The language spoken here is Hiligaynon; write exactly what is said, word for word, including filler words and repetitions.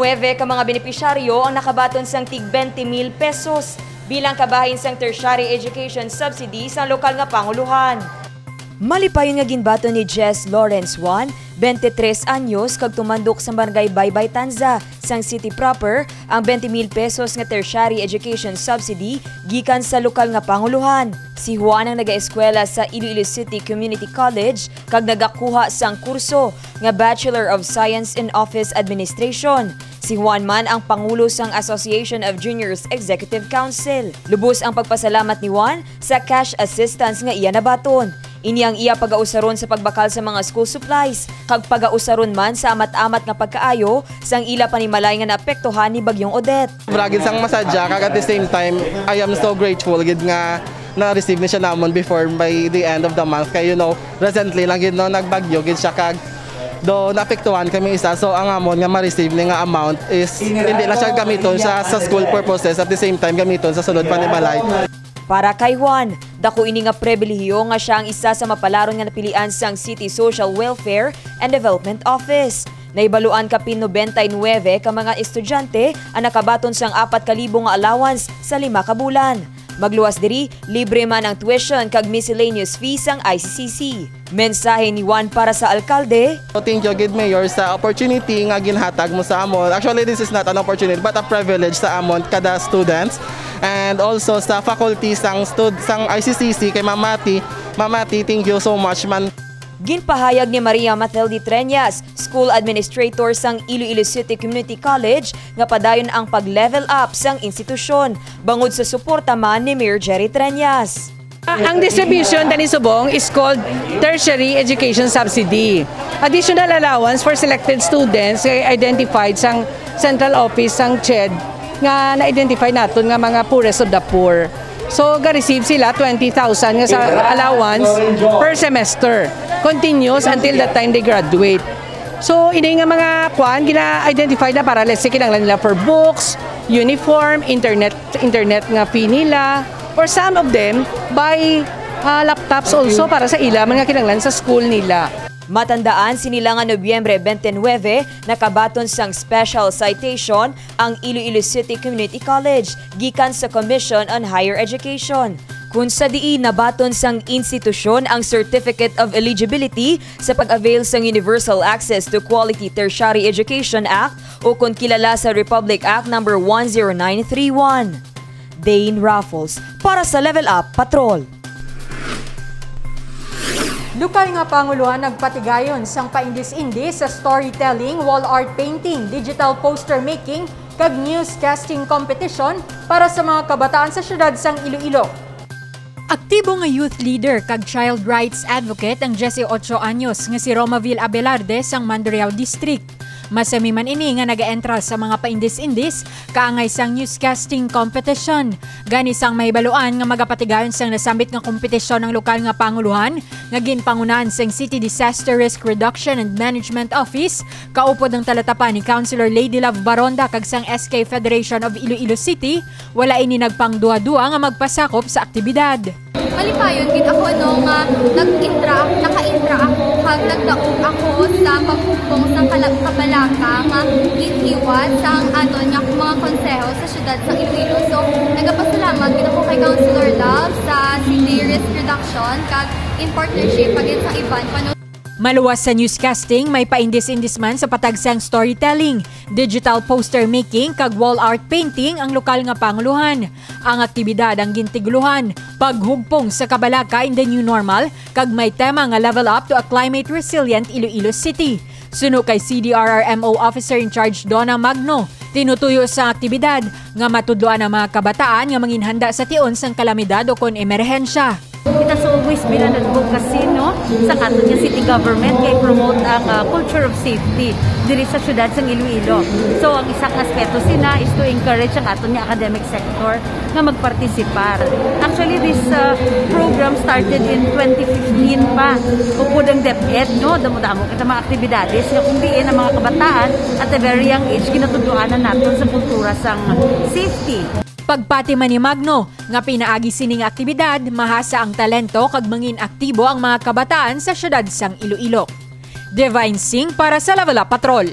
Nuebe ka mga benepisyaryo ang nakabaton sang tig twenty mil pesos bilang kabahin sang tertiary education subsidy sa lokal nga panguluhan. Malipayon nga ginbaton ni Jess Lawrence Juan, twenty-tres anyos, kag tumandok sa Barangay Baybay Tanza, sang City Proper, ang twenty mil pesos nga tertiary education subsidy gikan sa lokal nga panguluhan. Si Juan ang nagaeskwela sa Iloilo City Community College kag nagakuha sang kurso nga Bachelor of Science in Office Administration. Si Juan man ang pangulo sang Association of Juniors Executive Council. Lubos ang pagpasalamat ni Juan sa cash assistance nga iya nabaton. Ini ang iya pagausaron sa pagbakal sa mga school supplies, kag pagausaron man sa amat-amat nga pagkaayo sang ila panimalay nga naapektuhan ni Bagyong Odette. Sobra gid sang masadya, kag at the same time, I am so grateful gid nga na-receive ni siya namon before by the end of the month. Kay, you know, recently lang gid, no, nagbagyo gid siya, kag do naapektuhan kami isa. So, ang amon nga ma-receive ni nga amount is hindi lang siya gamiton sa, sa school purposes, at the same time gamiton sa sunod panimalay. Para kay Juan, dako ini nga pribilehiyo nga sia ang isa sa mapalaron nga napilian sang City Social Welfare and Development Office. Nahibaluan kapin nobenta y nuebe ka mga estudyante ang nakabaton sang apat ka libo nga allowance sa lima ka bulan. Magluwas diri, libre man ang tuition kag miscellaneous fee sang I C C C. Mensahe ni Juan para sa alkalde. So, thank you gid, Mayor, sa opportunity nga ginhatag mo sa amon. Actually, this is not an opportunity but a privilege sa amon kada students, and also sa faculty sang stud-, sang I C C C kay Ma'am Mati. Ma'am Mati, thank you so much man. Ginpahayag ni Maria Mathilde Treñas, School Administrator sang Iloilo City Community College, nga padayon ang pag-level up sang institusyon bangod sa suporta man ni Mayor Jerry Treñas. Ang distribution tani subong is called Tertiary Education Subsidy. Additional allowance for selected students nga identified sang central office sang CHED nga na-identify naton nga mga poorest of the poor. So, ga-receive sila twenty thousand nga sa allowance per semester, continuous until the time they graduate. So, ini nga mga kuan, gina-identify na para, let's say, kinahanglan nila for books, uniform, internet, internet nga fee nila, or some of them buy, ah, laptops also para sa ila man nga kinahanglan sa school nila. Matandaan, sini lang nga Nobyembre twenty-nine, nakabaton sang special citation ang Iloilo City Community College gikan sa Commission on Higher Education, kun sa diin nabaton sang institusyon ang Certificate of Eligibility sa pag-avail sang Universal Access to Quality Tertiary Education Act, o kon kilala sa Republic Act Number one zero nine three one. Dane Raffles para sa Level Up Patrol. Lokal nga panguluhan nagpatigayon sang paindis-indis sa storytelling, wall art painting, digital poster making, kag newscasting competition para sa mga kabataan sa siyudad sang Iloilo. Aktibo nga youth leader kag child rights advocate ang diyesyocho anyos nga si Romaville Abelarde sang Mandurriao District. Masami man ini nga nagaentral sa mga paindis-indis kaangay sang newscasting competition. Gani sang mahibaluan nga magapatigayon sang nasambit nga kompetisyon ang lokal nga panguluhan nga ginpangunahan sang City Disaster Risk Reduction and Management Office, kaupod ang talatapan ni Councilor Lady Love Baronda kag sang S K Federation of Iloilo City, wala ini nagpangduha-duha nga magpasakop sa aktibidad. Malipayon gid ako, no, nga nag-intra, naka-intra ako kag nagdaog ako sa paghugpong sang kala-, kabalaka nga ginhiwat sang aton nga mga konseho sa siyudad sang Iloilo. So, nagapasalamat gid ako kay Councilor Love sa City Risk Reduction kag in partnership pa gid sa iban pa, no. Maluwas sa newscasting, may paindis-indis man sa patag sang storytelling, digital poster making, kag wall art painting ang lokal nga panguluhan. Ang aktibidad ang gintitulohan, Paghugpong sa Kabalaka in the New Normal, kag may tema nga Level Up to a Climate Resilient Iloilo City. Suno kay C D R R M O Officer in Charge Donna Magno, tinutuyo sa aktibidad nga matudloan ang mga kabataan nga manginhanda sa tion sang kalamidad o kon emerhensya. It has always been an advocacy, no, sa aton nga city government kay promote ang, ah, culture of safety diri sa siyudad sang Iloilo. So, ang isa ka aspeto sina is to encourage ang aton nga academic sector nga magpartisipar. Actually, this, ah, program started in twenty fifteen pa. Upod ang DepEd, no, damo-damo kita mga aktibidades nga kung diin ang mga kabataan at a very young age ginatudloan na naton sa kultura sang safety. Pagpati man ni Magno nga pinaagi sini nga aktibidad, mahasa ang talento kag mangin aktibo ang mga kabataan sa siyudad sang Iloilo. Divine Singh para sa Level Up Patrol.